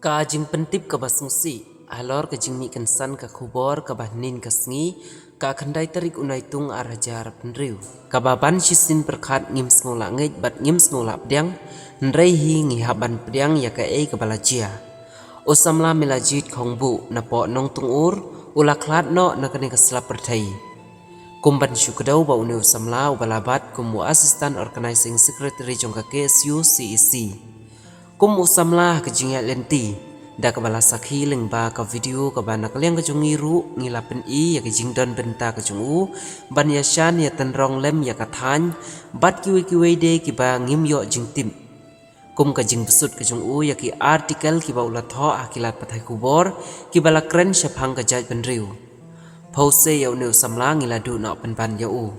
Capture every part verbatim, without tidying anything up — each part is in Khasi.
Ka jingpyntip kaba sngewsih halor ka jingmih kynsan ka khubor kaba hynnin ka sngi, ka khyndai tarik u Naitung ar hajar arphew hynriew. Kaba ban shisien pyrkhat ngim sngew lah ngeit bad ngim sngew lah pdiang, hynrei hi ngi hap ban pdiang ïa kaei kaba la jia. U samla Milajit Khongbuh na poh Nongtungur u la khlad noh na kane ka slap pyrthei. Kum ban shu kdew ba une u samla uba la bat kum u Assistant Organizing Secretary jong ka K S U C E C. Kum u samla ha ka jingïaid lynti, da kaba la sakhi lyngba ka video kaba na ka liang ka jong ngi ruh ngi la pyni ïa ka jingdon bynta ka jong u ban ïashan ïatynrong lem ïa ka thaiñ bad kiwei kiwei de kiba ngim ïoh jingtip. Kum ka jingbsut ka jong u ïa ki article kiba u la thoh ha ki lad pathai khubor kiba la kren shaphang ka jaitbynriew. Phewse ïa une u samla ngi la duh noh pynban ïa u.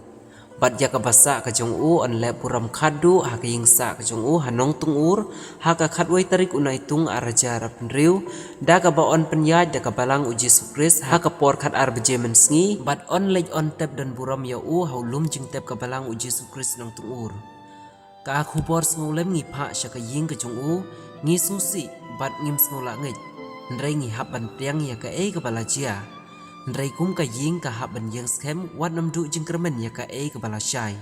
Bad ïa kaba sah ka jong u yn leh burom khatduh ha ka ïing sah ka jong u ha Nongtungur ha ka khatwei tarik u Naitung ar hajar arphew hynriew, da kaba yn pynïaid da ka Balang u Jisu Khrist ha ka por khatar baje mynsngi, bad yn leit yn tep don burom ïa u ha u lum jingtep ka Balang u Jisu Khrist Nongtungur. Ka khubor sngewlem ngi phah sha ka ïing ka jong u, ngi sngewsih bad ngim sngew lah ngeit. Hynrei ngi hap ban pdiang ïa kaei kaba la jia. Hynrei kum ka ïing ka hap ban ïeng skhem, wat nym duh jingkyrmen ïa kaei kaba la shai.